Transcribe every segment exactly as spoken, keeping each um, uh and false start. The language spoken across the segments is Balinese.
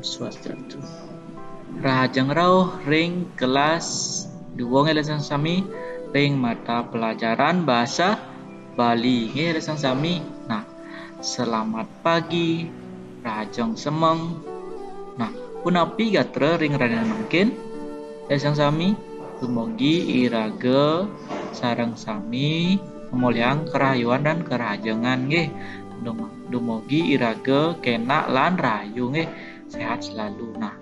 Swastiastu. Rahajeng rauh ring kelas dua nggih, alit-alit sami, ring mata pelajaran bahasa Bali nggih, alit-alit sami. Nah, selamat pagi, rahajeng semeng. Nah, punapi gatra ring rahina mangkin, alit-alit sami? Dumugi iraga sareng sami ngamolihang karahayuan lan karahajengan nggih. Dum-, dumugi iraga kenak lan rahayu nggih, sehat selalu. Nah,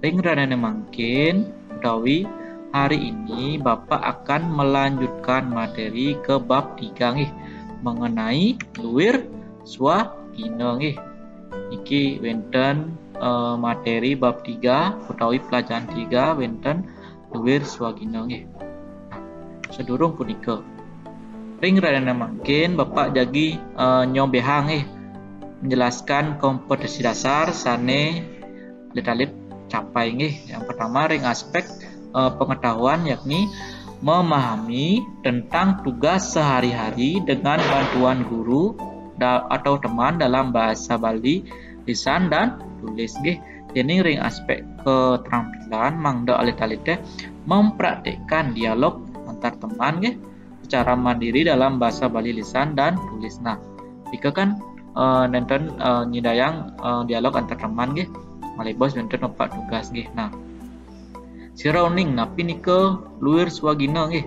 ring rahina mangkin utawi hari ini Bapak akan melanjutkan materi ke bab tiga nggih, mengenai luir swagina nggih. Niki wenten, eh, materi bab tiga utawi pelajaran tiga wenten luir swagina nggih. Nah, sadurung punika, ring rahina mangkin Bapak jagi, eh, nyobiahang nggih, menjelaskan kompetensi dasar sane alit-alit capai nggih. Yang pertama ring aspek, eh, pengetahuan, yakni memahami tentang tugas sehari-hari dengan bantuan guru da-, atau teman dalam bahasa Bali lisan dan tulis nggih. Dening ring aspek keterampilan mangda alit-alite mempraktekkan dialog antar teman nggih, secara mandiri dalam bahasa Bali lisan dan tulis. Nah, ika kan, eh, nenten, eh, nyidayang, eh, dialog antar teman nggih, malih bos nenten nepak tugas nggih. Nah, sira uning napi nika luir swagina nggih?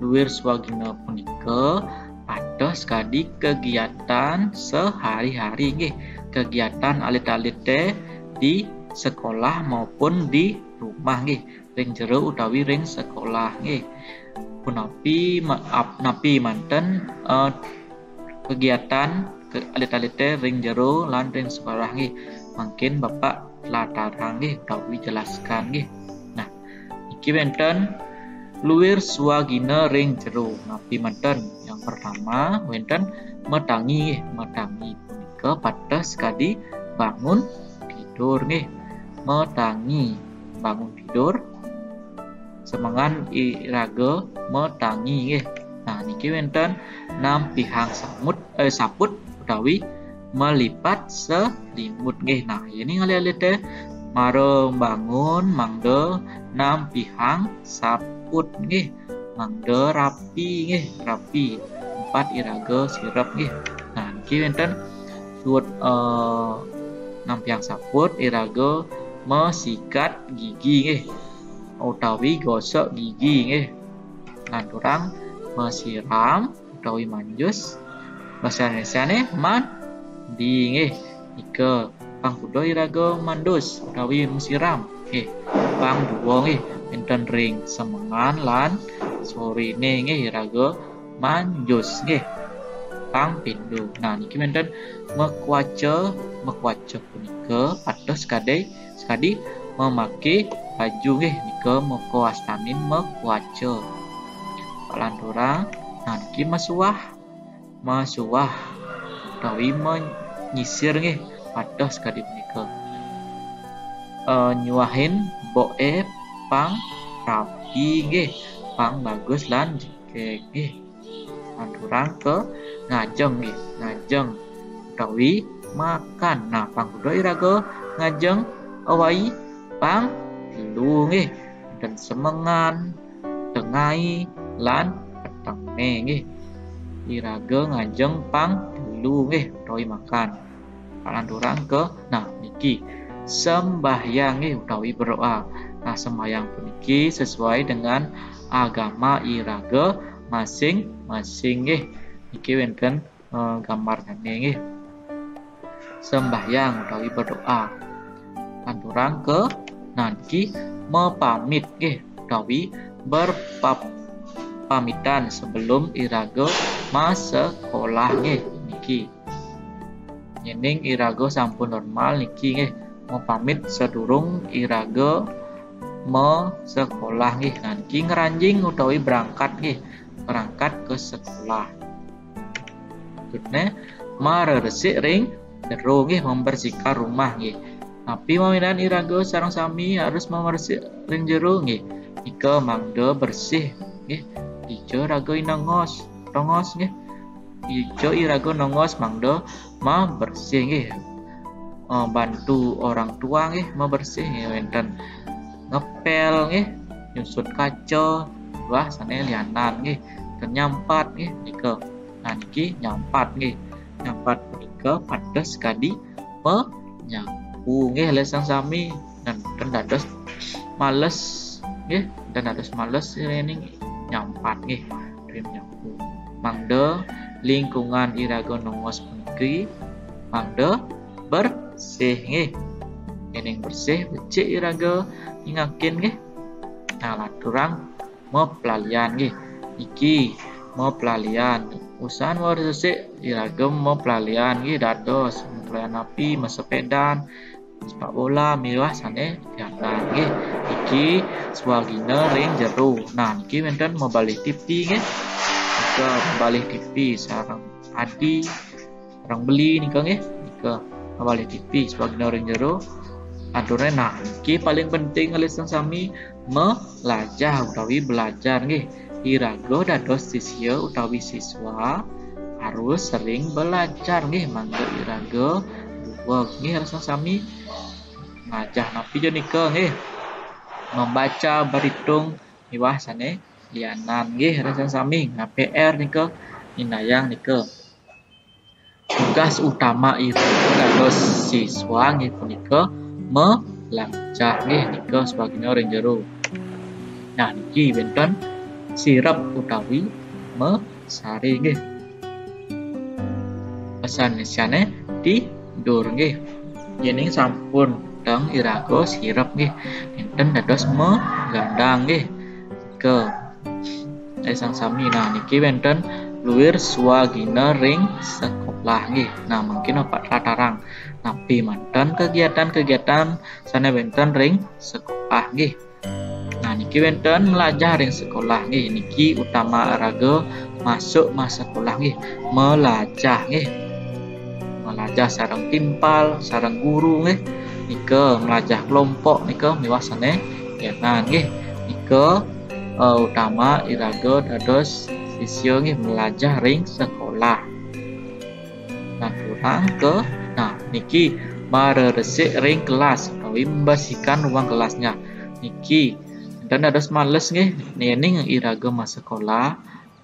Luir swagina punika pateh sakadi kegiatan sehari-hari nggih, kegiatan alit-alite di sekolah maupun di rumah nggih, ring jero utawi ring sekolah nggih. Punapi ma-, ap-, napi manten, eh, kegiatan ke-, alit-alite ring jero lan ring sekolah nggih? Mangkin Bapak tlatarang nggih utawi jelaskan nggih. Nah, niki wenten luir swagina ring jero. Napi manten? Yang pertama wenten matangi nggih. Matangi punika pateh sakadi bangun tidur nggih. Matangi, bangun tidur. Semengan iraga matangi nggih. Nah, niki wenten nampihang samut, eh, saput utawi malipat selimut nggih. Nah, yening alit-alite mara bangun mangda nampihang saput nggih. Mangda rapi nggih, rapi. Empat iraga sirep nggih. Nah, niki wenten suud, eh, nampihang saput, iraga masikat gigi nggih, utawi gosok gigi nggih. Lanturang masiram utawi manjus. Basa Indonesiane mandi nggih. Nika pang kuda iraga mandus utawi masiram nggih. Pang dua nggih, wenten ring semengan lan sorene nggih iraga manjus nggih. Pang pindho. Nah, niki wenten makwaca, makwaca punika pateh sakadi, sakadi mamake baju nggih, nika makawastanin makwaca. Palanturang, nah, niki masuah, masuah utawi manyisir nggih, pateh sakadi punika. Eh, nyuahin boke pang rapi nggih, pang bagus lan jegeg nggih. Lanturang ke ngajeng nggih, ngajeng utawi makan. Nah, pang kuda iraga ngajeng awai pang telu nggih. Wenten semengan, tengai, lan petenge nggih. Iraga ngajeng pang telu nggih utawi makan. Palanturang ke, nah, niki sembahyang nggih utawi berdoa. Nah, sembahyang puniki sesuai dengan agama iraga masing-masing nggih. Niki wenten, eh, gambarnyane nggih. Sembahyang utawi berdoa. Lanturang ke, nah, niki mapamit nggih utawi berpap-, pamitan sebelum iraga masekolah nggih niki. Yening iraga sampun normal niki nggih, mapamit sadurung iraga masekolah nggih. Nah, niki ngranjing utawi berangkat nggih, berangkat ke sekolah. Berikutne, mareresik ring jero nggih, membersihkan rumah nggih. Napi mawinan iraga sareng sami harus mamersih ring jero nggih? Nika mangda bersih nggih. Dija raga inengos, tongos nggih. Dija iraga nongos mangda mabersih nggih. eh, bantu orang tua nggih, mabersih nggih, wénten ngepél nggih, nyusut kaca, wah sané lianan nggih, ten nyampat nggih nika. Nah, niki nyampat nggih. Nyampat punika pados kadi menyapu nggih, alit sareng sami. Nah, ten dados males nggih, ten dados males yéning nyampat nggih. Utawi menyapu. Mangda lingkungan iraga nongos puniki mangda bersih nggih. Yéning bersih, becik iraga ningakin nggih. Nah, lanturang maplalian nggih. Niki maplalian. Usan waris resik iraga maplalian nggih, dados maplalian napi, masepédan, sepak bola miwah sané lianan nggih. Niki swagina ring jero. Nah, niki wénten mabalih T V nggih. Nika mabalih T V sareng adi, sareng beli nika nggih. Nika mabalih T V swagina ring jero. Aturé nah, niki paling penting alit sareng sami, melajah utawi belajar nggih. Iraga dados sisya utawi siswa harus sering belajar nggih, mangda iraga duweg nggih, alit sareng sami. Melajah napi ja nika nggih? Membaca, berhitung miwah sané lianan nggih, alit sareng sami. Nah, P R nika, indayang nika. Tugas utama iraga dados siswa nggih punika melajah nggih nika swagina ring jero. Nah, niki wénten sirep utawi mesari nggih. Pesan misiané tidur nggih. Yéning sampun teng iraga sirep nggih, nénten dados magandang nggih. Nika, alit sareng sami. Nah, niki wénten luir swagina ring sekolah nggih. Nah, mangkin Bapak tlatarang napi manten kegiatan-kegiatan sané wénten ring sekolah nggih. Nah, niki wénten melajah ring sekolah nggih. Niki utama iraga masuk ma sekolah nggih. Melajah nggih. Melajah sareng timpal, sareng guru nggih. Nika melajah kelompok nika miwah sané lianan nggih. Nika, eh, utama iraga dados sisya nggih, melajah ring sekolah. Nah, kurang ke, nah, niki mareresik ring kelas utawi membersihkan ruang kelasnya. Niki ten dados males nggih, yéning iraga ma sekolah,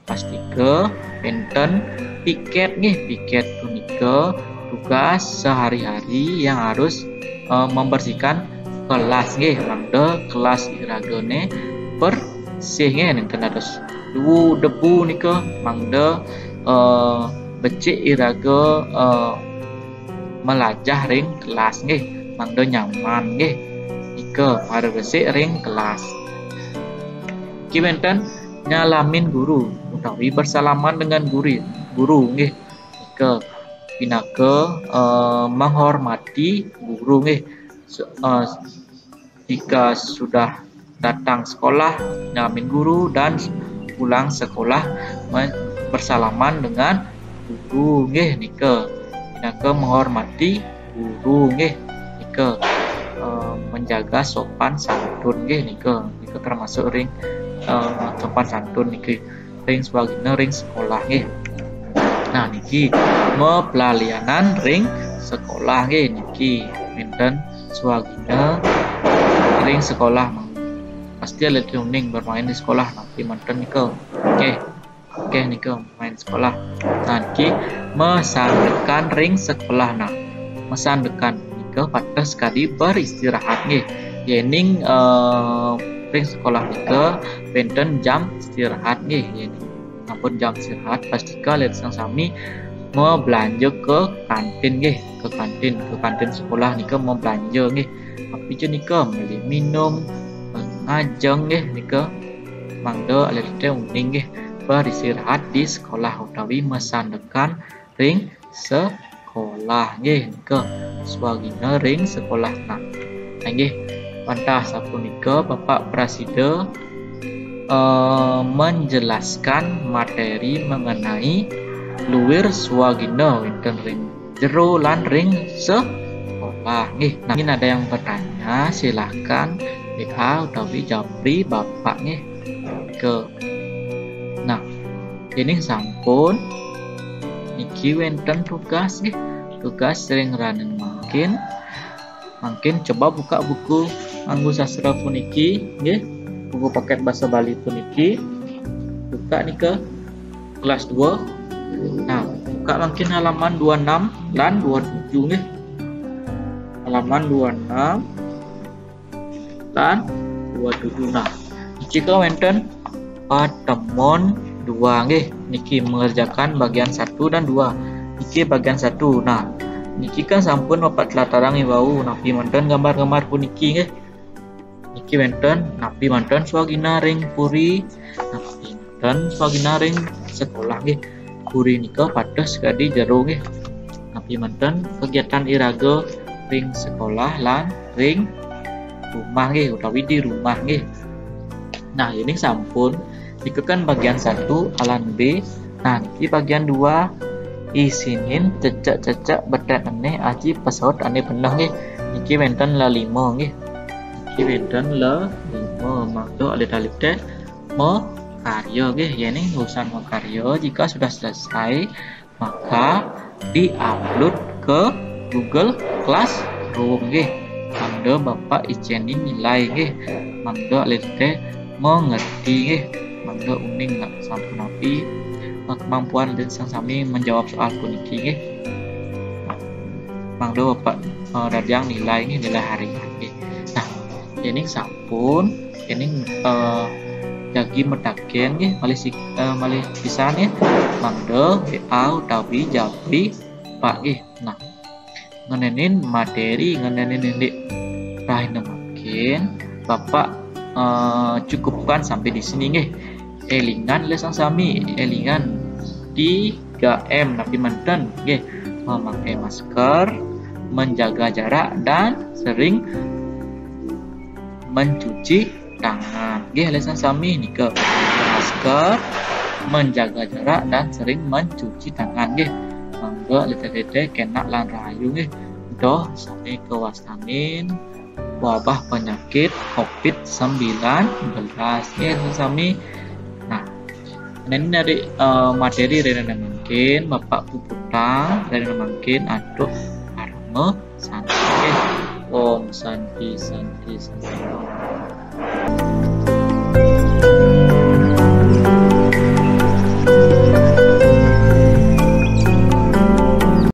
pastika wénten piket nggih. Piket punika tugas sehari-hari yang harus, eh, membersihkan kelas nggih, mangda kelas iragané bersih nggih, nénten dados debu, debu nika, mangda, eh, becik iraga, eh, melajah ring kelas nggih, mangda nyaman nggih. Nika, mareresik ring kelas. Niki wénten nyalamin guru utawi bersalaman dengan guru, guru nggih. Nika pinaka, eh, menghormati guru nggih. So, eh, jika sudah datang sekolah, nyalamin guru, dan pulang sekolah men-, bersalaman dengan guru nggih nika. Pinaka menghormati guru nggih nika, eh, menjaga sopan santun nggih nika. Nika termasuk ring, eh, sopan santun niki ring swagina ring sekolah nggih. Nah, niki maplalianan ring sekolah nggih, niki wénten swagina ring sekolah. Pasti alit uning bermain di sekolah napi manten nika. Oke. Oke, nika main sekolah. Nah, niki masandekan ring sekolah. Nah, masandekan nika pados kadi beristirahat nggih. Yéning, eh, ring sekolah nika wénten jam istirahat nggih. Yéning sampun jam istirahat, pastika alit sareng sami mablanja ke kantin nggih, ke kantin, ke kantin sekolah nika mablanja nggih. Napi ja nika, meli minum, ngajeng nggih nika, mangda alit uning nggih beristirahat di sekolah utawi masandekan ring sekolah nggih nika, swagina ring sekolah. Nah, inggih, wantah sapunika Bapak prasida, eh, menjelaskan materi mengenai luir swagina wénten ring jero lan ring sekolah nggih. Nah, mungkin ada yang bertanya, silahkan W A utawi japri Bapak nggih. Ke, nah, yéning sampun, niki wénten tugas nggih. Tugas ring rahinané mangkin Mangkin, mangkin coba buka buku Anggun Sastra puniki, nggih. Buku paket basa Bali puniki. Buka nika kelas dua. Nah, buka mangkin halaman dua enam lan dua tujuh, nggih. Halaman dua enam lan dua tujuh. Nah, niki kan wénten patemon dua, nggih. Niki mengerjakan bagian satu dan dua. Niki bagian satu. Nah, niki kan sampun Bapak telatarang wau napi manten gambar-gambar puniki, nggih. Niki wénten napi manten swagina ring puri, napi manten swagina ring sekolah, nggih. Puri nika pateh sakadi jero, nggih. Napi manten kegiatan iraga ring sekolah lan ring rumah, nggih, utawi di rumah, nggih. Nah, ini sampun, nika kan bagian satu alan B. Nah, niki bagian dua. Isinin cecek-cecek betet ené aji pesaut ané beneh, nggih. Niki wénten lelima, nggih. Niki wénten lelima. Mangda alit-alité makarya, nggih. Yéning urusan makarya, jika sudah selesai, maka diupload ke Google Classroom, nggih. Mangda Bapak icénin nilai, nggih. Mangda alit-alité mengerti, nggih. Mangda uning nak sampun napi kemampuan alit-alité sami menjawab soal puniki, nggih. Mangda Bapak, eh, dadiang nilai, nggih, nilai harian, nggih. Nah, yéning sampun, yéning, eh, jagi mataken, nggih, malih si-, eh, malih pisan, nggih. Mangda W A utawi japri Bapak, nggih. Nah, ngenénin materi, ngenénin indik rahina mangkin, Bapak, eh, cukupkan sampai di sini, nggih. Élingan alit-alité sami, élingan tiga M napi manten, nggih. Memakai masker, menjaga jarak, dan sering mencuci tangan. Nggih, alit-alité sami nika. Masker, menjaga jarak, dan sering mencuci tangan, nggih. Mangda alit-alité kénak lan rahayu, nggih. Doh sami kawastanin wabah penyakit covid sembilan belas, nggih, alit-alité sami. Nah, ini dari, eh, materi rahina mangkin, Bapak puputang rahina mangkin antuk parama santi. Om Santi, Santi, Santi, Om.